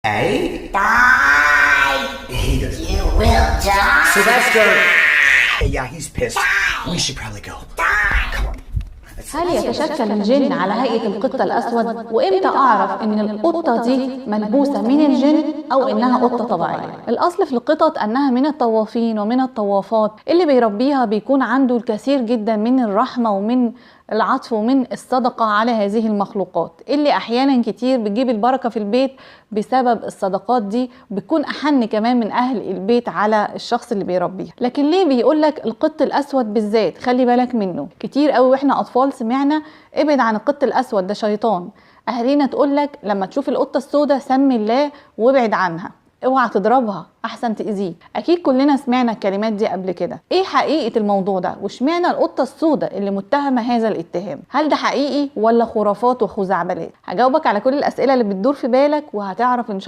Hey? Die! He does. You will die! Sylvester! Yeah, he's pissed. We should probably go. Come on. هل يتشكل الجن على هيئة القطة الأسود؟ وإمتى أعرف إن القطة دي ملبوسة من الجن أو إنها قطة طبيعية؟ الأصل في القطط أنها من الطوافين ومن الطوافات، اللي بيربيها بيكون عنده الكثير جدا من الرحمة ومن العطف ومن الصدقة على هذه المخلوقات، اللي أحيانا كتير بتجيب البركة في البيت بسبب الصدقات دي، بتكون أحن كمان من أهل البيت على الشخص اللي بيربيها. لكن ليه بيقولك القط الأسود بالذات خلي بالك منه؟ كتير قوي واحنا أطفال سمعنا ابعد عن القط الأسود ده شيطان. أهالينا تقولك لما تشوف القطة السوداء سمي الله وابعد عنها، اوعى تضربها احسن تأذيه. اكيد كلنا سمعنا الكلمات دي قبل كده. ايه حقيقة الموضوع ده؟ واشمعنى القطة السوداء اللي متهمة هذا الاتهام؟ هل ده حقيقي ولا خرافات وخزعبلات؟ هجاوبك على كل الاسئلة اللي بتدور في بالك، وهتعرف ان شاء